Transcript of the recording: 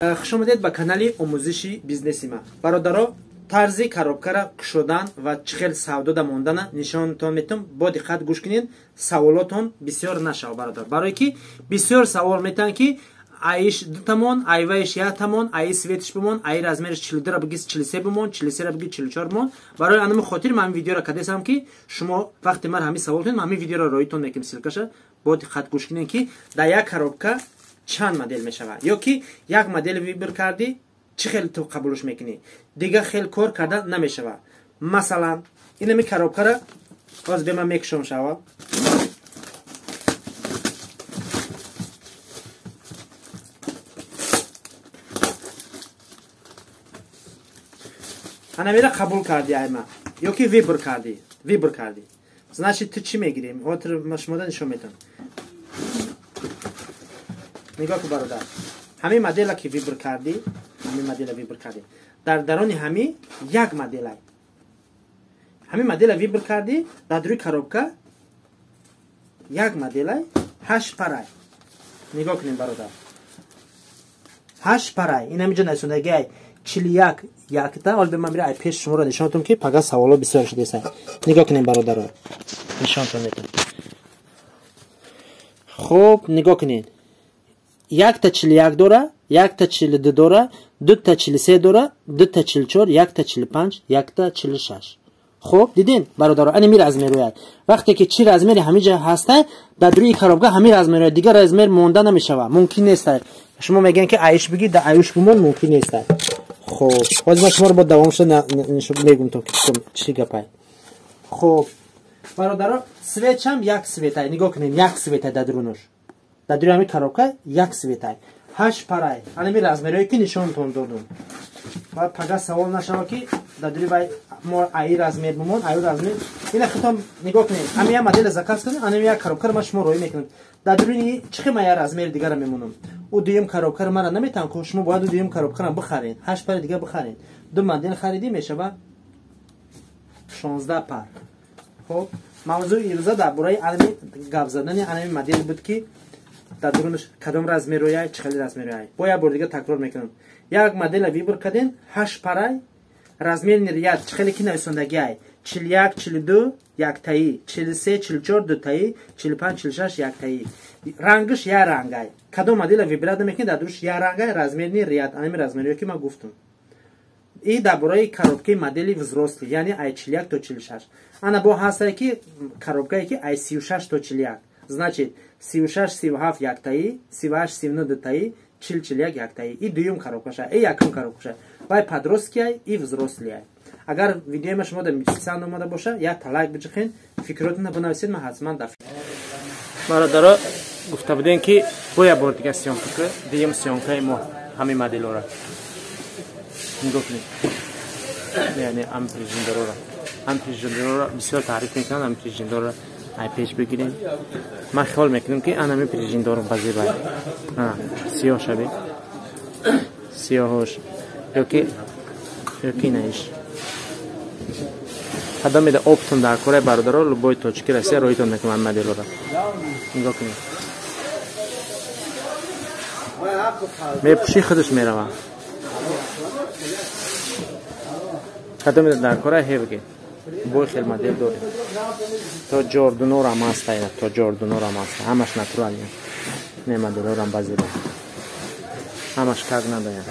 Хуш омадед ба канали омӯзиши бизнеси ма. Бародаро, тарзи коробкара кушодан ва чӣ хел савдода мондана нишонтон метам. Бо диққат гӯш кунед, саволотон бисёр нашав, бародар. Барое ки бисёр савол метаҳанд, ки аиш ду тамон, айваиш як тамон, аи светиш бимон, аи размериш 42-ра биги 43 бимон, 43-ра биги 44 бимон. Барои анами хотир ман ҳамин видеоро кадесам, ки шумо вақте ман ҳамин савол кунед, ман ҳамин видеоро роитон мекунем ссылкаша. Бо диққат гӯш кунед, ки дар як коробка чанд модел мешавад, ё ки як модел выбор кардӣ, чӣ хел ту қабулш мекунӣ, дигар хел кор карда намешавад. Масалан, инами коробкара боз бе ман мекушом шава. Анамира қабул кардӣ айма, ё ки выбор кардӣ, выбор кардӣ. Значит, ту чӣ мегирӣ? Ҳозир ма шумода нишон метам. Нигоҳ кун, бародар, ҳамин модела ки выбор кардӣ, ҳамин модела выбор кардӣ, дар дарони ҳамин як моделай. Ҳамин модела выбор кардӣ, дар рӯи коробка як моделай, ҳашт парай. Нигоҳ кунем, бародар, ҳашт парай. Ин ҳаминҷо нависондагиай 41 якта. Ҳол бе ман мира ай пеш шуморо нишонтон, ки пага саволо бисёр шудеса. Нигоҳ кунем, бародаро, нишонтон метам. Хуб, нигоҳ кунед, якта 41 дора, якта 42 дора, дута 43 дора, дута 44, якта 45, якта 46. Хуб, дидин, бародаро, ани ми размерояд. Вақте ки чӣ размери ҳамиҷа ҳастай, дар рӯи коробка ҳамин размерояд, дигар размер монда намешавад, мумкин нестай. Шумо мегӯянд, ки аиш бигӣ, да аюш бимон, мумкин нестай. Хуб, ҳозир ман шуморо бо давом шуда мегӯм, то чӣ гапай. Хуб, бародаро, светшам як светай, нигоҳ кунед, як светай дар дурунуш. Дар дури ҳамин коробка як светай. Ҳашт парай. Анами размерое ки нишонтон додум. Ва пага савол нашава, ки дар дури вай мо аи размер бимон, аю размер. Ина хитом нигоҳ кунед. Ҳамин як модела заказ кунед, анами як коробкаро ман шумо роӣ мекунам. Дар дури чӣ хел ман як размери дигара мемонам? Ӯ дуюм коробкаро мара наметавон, ку шумо бояд ӯ дуюм коробкаро бихаред. Ҳашт пари дига бихаред. Ду модел харидӣ, мешава 16 пар. Хуб, мавзӯи ирӯза дар бораи анами гап задани анами модел буд, ки дар дурунаш кадом размерояй, чӣ хели размерояй. Бо як бор дига такрор мекунам. Як модела выбор кардем, ҳашт парай, размерный ряд чӣ хеле ки нависондагиай. 41, 42 яктаи, 43, 44 дутаи, 45, 46 яктаи. Рангаш як рангай. Кадом модела выбирать намекунед, дар дуруш як рангай, размерный ряд, анами размерое ки ман гуфтам. И дар бораи коробкаи модели взрослый, яъне ай 41 то 46. Ана бо ҳастае ки коробкае ки ай 36 то 41. Значит, 36, 37 яктаи, 38, 39 дутаи, 40, 41 яктаи. И дуюм коробкаша, и якум коробкаша. Вай подросткиай и взрослыйай. Агар видеои ма шумо дар писанд омада боша, як та лайк биҷиқен, фикротонро бинависед, ман ҳатман даф. Бародаро, гуфта будем, ки бо як бор дига съёмка ку, дуюм съёмкаи мо ҳамин моделора. Нигоҳ кунед. Яъне ҳам прижиндорора. Ҳам прижиндорора бисёр таъриф мекунанд, ҳам прижиндорора ай пеш бигирем. Ман хиёл мекунам, ки ан ҳамин прижиндор базебай. Сиёҳ шаби. Сиёҳош. Ёки наиш. Кадомеда оптом дар кораи, бародаро, любой точки Россия роитон мекунам моделора. Нигоҳ кунед. Мепӯши, худаш мерава. Кадомеда дар кораи ҳе бигед. Бой хел модел дорем. То ҷордунорам ҳаста, то ҷордунорам ҳаста. Ҳамаш натуральный. Не, моделорам базира. Ҳамаш как надояд.